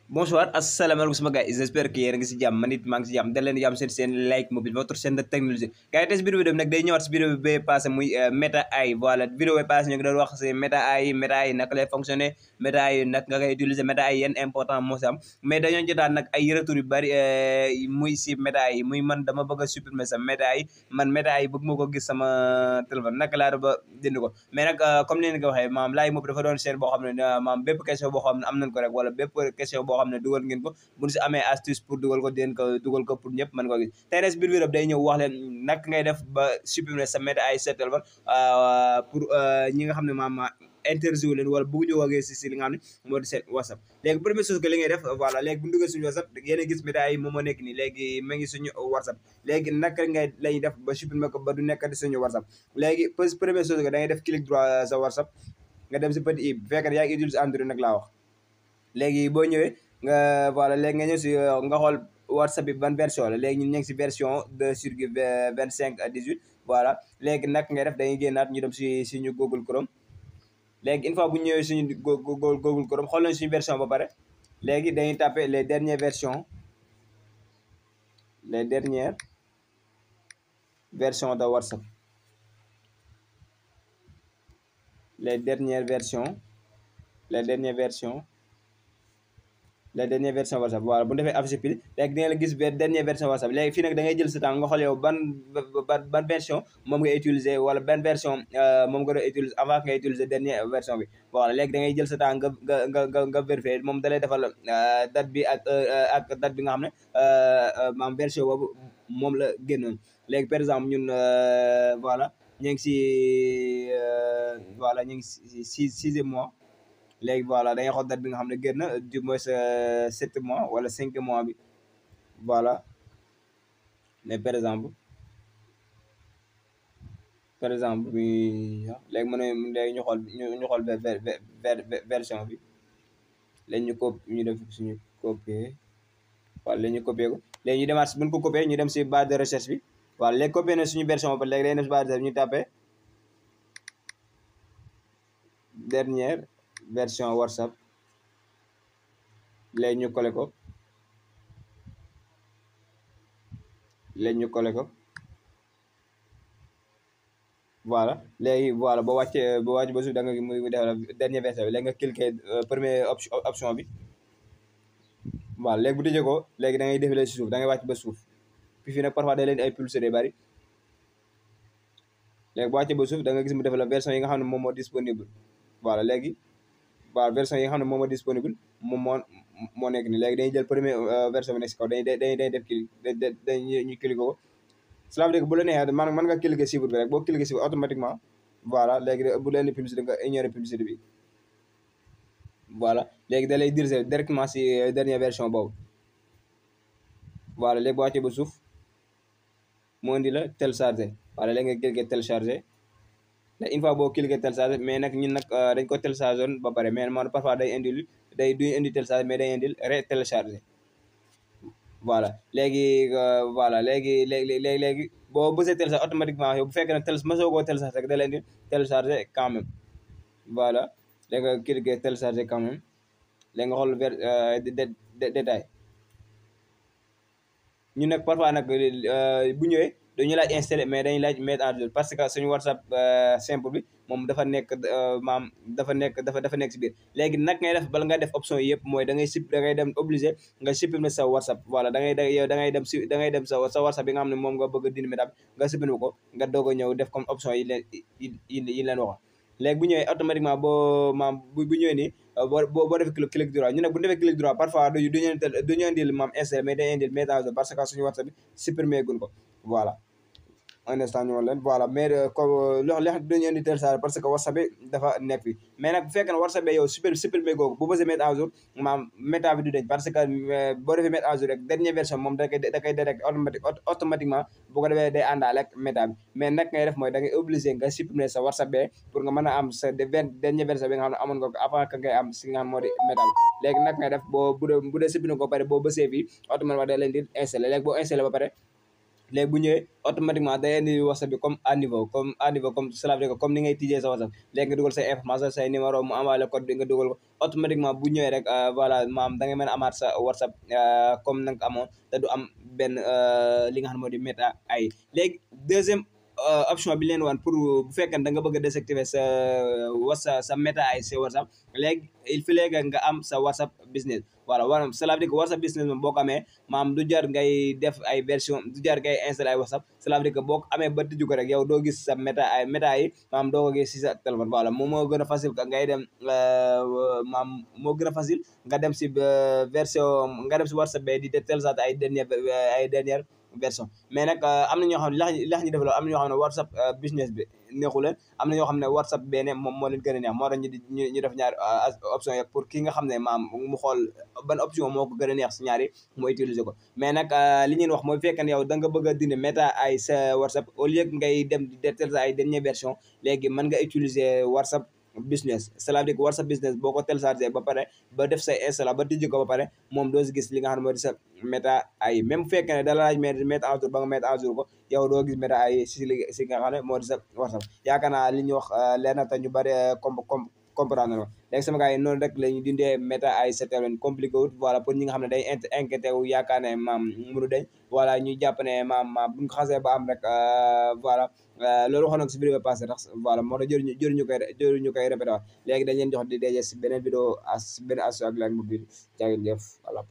Bonsoir, assalamualaikum sama gars, j'espère que yéen a ngi si jàmm man it maa ngi si jàmm dal leen jàmm seen like mobile votre chaîne de technologie gars yi tey si vidéo bi nag day ñëwaat si vidéo bi passé muy Meta AI voilà vidéo bi passé ñu ngi doon wax si Meta AI naka lay fonctionner Meta AI nag nga koy utiliser Meta AI yenn important moo si am mais dañoo jotaat nag ay retour yu bari muy si Meta AI muy man dama bëgg a supprimer sa Meta AI man Meta AI bëgg moo ko gis sama téléphone naka laa ba dindi ko mais nag comme ni nga ko waxee maam laay moom dafa doon chaîne boo xam ne maam bépp question boo xam ne am nañ ko rek wala bépp question boo xam ne dugal ngeen ko bu ñu si amee astuce pour dugal ko den ko dugal ko pour ñëpp mën ko gis tey nag si biir day ñëw wax leen naka ngay def ba supprimer sa Meta AI sa téléphone pour ñi nga xam ne maam interview leen wala bëgg ñu woogee si li nga xam ne moo di seen WhatsApp léegi première chose que li ngay def voilà léegi bu ñu duggee suñu WhatsApp yéen a gis Meta AI moom moo nekk nii léegi ma ngi suñu WhatsApp léegi naka ngay lañuy def ba supprimer ko ba du nekk di suñu WhatsApp léegi première chose que da ngay def clic droit sa WhatsApp nga dem si petit i bu fekkee yaa ngi utiliser Android nag laa wax léegi boo ñëwee nga voilà léegi nga ñëw si nga xool WhatsApp bi ban version la léegi ñun ñu ngi si version 2.25 à 18 voilà léegi nag ngay def dañuy génnaat ñu dem si suñu Google Chrome léegi une fois bu ñu ñëwee suñu Google Chrome xool nañ suñu version ba pare léegi dañuy taper les dernières versions de WhatsApp les dernières versions WhatsApp voilà bu ñu defee affiché pile léegi di nga la gis dernière version WhatsApp léegi fii nag da ngay jël sa temps nga xool yow ban version moom nga utiliser wala ban version moom nga doon utiliser avant nga utiliser dernière version bi voilà léegi da ngay jël sa temps nga vérifier moom da lay defal date bi ak date bi nga xam ne maam version boobu moom la génnoon léegi par exemple ñun voilà ñu ngi si voilà ñu ngi si sixième mois léegi voilà dañuy xool date bi nga xam ne génn du moins 7 mois wala 5 mois bi voilà mais par exemple bi léegi mu ne léegi ñu xool version bi léegi ñu def suñu copier voilà léegi ñu copier ko léegi ñu demaat buñ ko copier ñu dem si barre de recherche bi voilà léegi copier na suñu version ba léegi dañuy dem si barre de recherche ñu tapé dernière version WhatsApp léegi ñu collé ko voilà léegi voilà boo wàccee ba suuf da nga muy def dernière version bi léegi nga cliqué première option bi voilà léegi bu tëjee ko léegi da ngay défilé si suuf da ngay wàcc ba suuf puis fii nag parfois day leen ay publicité bari léegi boo wàccee ba suuf da nga gis mu def la version yi nga xam ne moom moo disponible voilà léegi voilà version yi nga xam ne moom moo disponible moom moo nekk nii léegi dañuy jël première version bi nekk si kaw dañuy def clic ñu cliqué ko cela veut dire que bu la neexee mën nga cliquer chiffre bi rek boo cliquer chiffre automatiquement voilà léegi bu leen publicité nga ignorer publicité bi voilà léegi da lay diriger directement si dernière version boobu voilà léegi boo wàccee ba suuf mu indi la télécharger voilà léegi nga cliquer télécharger une fois boo cliquer télécharger mais nag ñun nag dañ ko télécharger woon ba pare mais man parfois duñ indi télécharger mais day indil télécharger voilà léegi boo bësee télécharger automatiquement yow bu fekkee ne mosoo koo télécharger rek da leen di télécharger quand même voilà léegi nga cliquer télécharger quand même léegi nga xool détail ñu nag parfois nag bu ñëwee dañu laaj installé mais dañuy laaj mettre à jour parce que suñu WhatsApp simple bi moom dafa nekk dafa nekk si biir léegi nag ngay def bala nga def option yi yëpp mooy da ngay dem obligé nga supprimer sa WhatsApp voilà da ngay dem sa WhatsApp bi nga xam ne moom nga bëgg a dindi Meta nga supprimer ko nga doog a ñëw def comme option yi leen waxoon léegi bu ñëwee automatiquement bu ñëwee nii boo defee clic droit ñu ne bu defee clic droit parfois duñu indil maam installé mais day indil mettre à jour parce que suñu WhatsApp bi supprimer gun ko voilà un instant ñu woon leen voilà mais comme li xam dañu indi télécharger parce que WhatsApp bi dafa nekk fi mais nag bu fekkee ne WhatsApp bi yow supprimer googu bu bësee mettre à jour maam Meta bi du deñ parce que boo defee mettre à jour rek dernière version moom da koy direct automatiquement bu ko defee day àndaale ak Meta bi mais nag ngay def mooy da ngay obligé nga supprimer sa WhatsApp bi pour nga mën a am sa dernière version bi nga xam ne amoon nga ko avant que ngay am si nga xam moo di Meta bi léegi nag ngay def bu dee supprimer ko ba pare boo bësee fii automatiquement da leen di installé léegi boo installé ba pare léegi bu ñëwee automatiquement day indi WhatsApp bi comme à niveau comme cela veut dire que comme ni ngay tijjee sa WhatsApp léegi nga dugal say information say numéro mu envoyé code bi nga dugal ko automatiquement bu ñëwee rek voilà maam da ngay mën a amaat sa WhatsApp comme na nga ko amoon te du am benn li nga xam ne moo di Meta AI léegi deuxième option bi leen wan pour bu fekkee da nga bëgg a désactiver sa Meta AI sa WhatsApp léegi il faut léegi nga am sa WhatsApp business voilà waram cela veut dire que WhatsApp business moom boo ko amee maam du jar ngay def ay version du jar ngay installé ay WhatsApp cela veut dire que boo ko amee ba tijju ko rek yow doo gis sa Meta AI maam doo ko gis si sa téléphone voilà moom moo gën a facile que ngay dem maam moo gën a facile nga dem si version nga dem si WhatsApp ba di télécharger ay dernière version mais nag am na ñoo xam ne lax ñu def loolu am na ñoo xam ne WhatsApp business bi neexu leen am na ñoo xam ne WhatsApp benn moom moo leen gën a neex moo tax ñu def ñaari option yi pour ki nga xam ne maam mu xool ban option moo ko gën a neex si ñaari mu utiliser ko mais nag li ñuy wax mooy fekk ne yow da nga bëgg a dindi Meta AI sa WhatsApp au lieu que ngay dem di télécharger ay dernière version léegi mën nga utiliser WhatsApp business cela veut dire que WhatsApp business boo ko téléchargé ba pare ba def say installation ba tijji ko ba pare moom doo si gis li nga xam ne moo di sa Meta AI même bu fekkee ne da la laaj mettre à jour ba nga mettre à jour ko yow doo gis Meta AI si nga xam ne moo di sa WhatsApp yaakaar naa li ñuy wax leer na te ñu bëri comprendre na léegi sama gars yi noonu rek la ñu dindee Meta AI sa téléphone compliqué wut voilà pour ñi nga xam ne day inquiété wu yaakaar ne maam mënu deñ voilà ñu jàpp ne maam bu ñu xasee ba am rek voilà loolu waxoon nag si vidéo passé tax voilà moo tax jëruñu koy répété wax léegi dañ leen jox di daje si beneen vidéo beneen astuce ak Lag Mobile jaa ngeen jëf voilà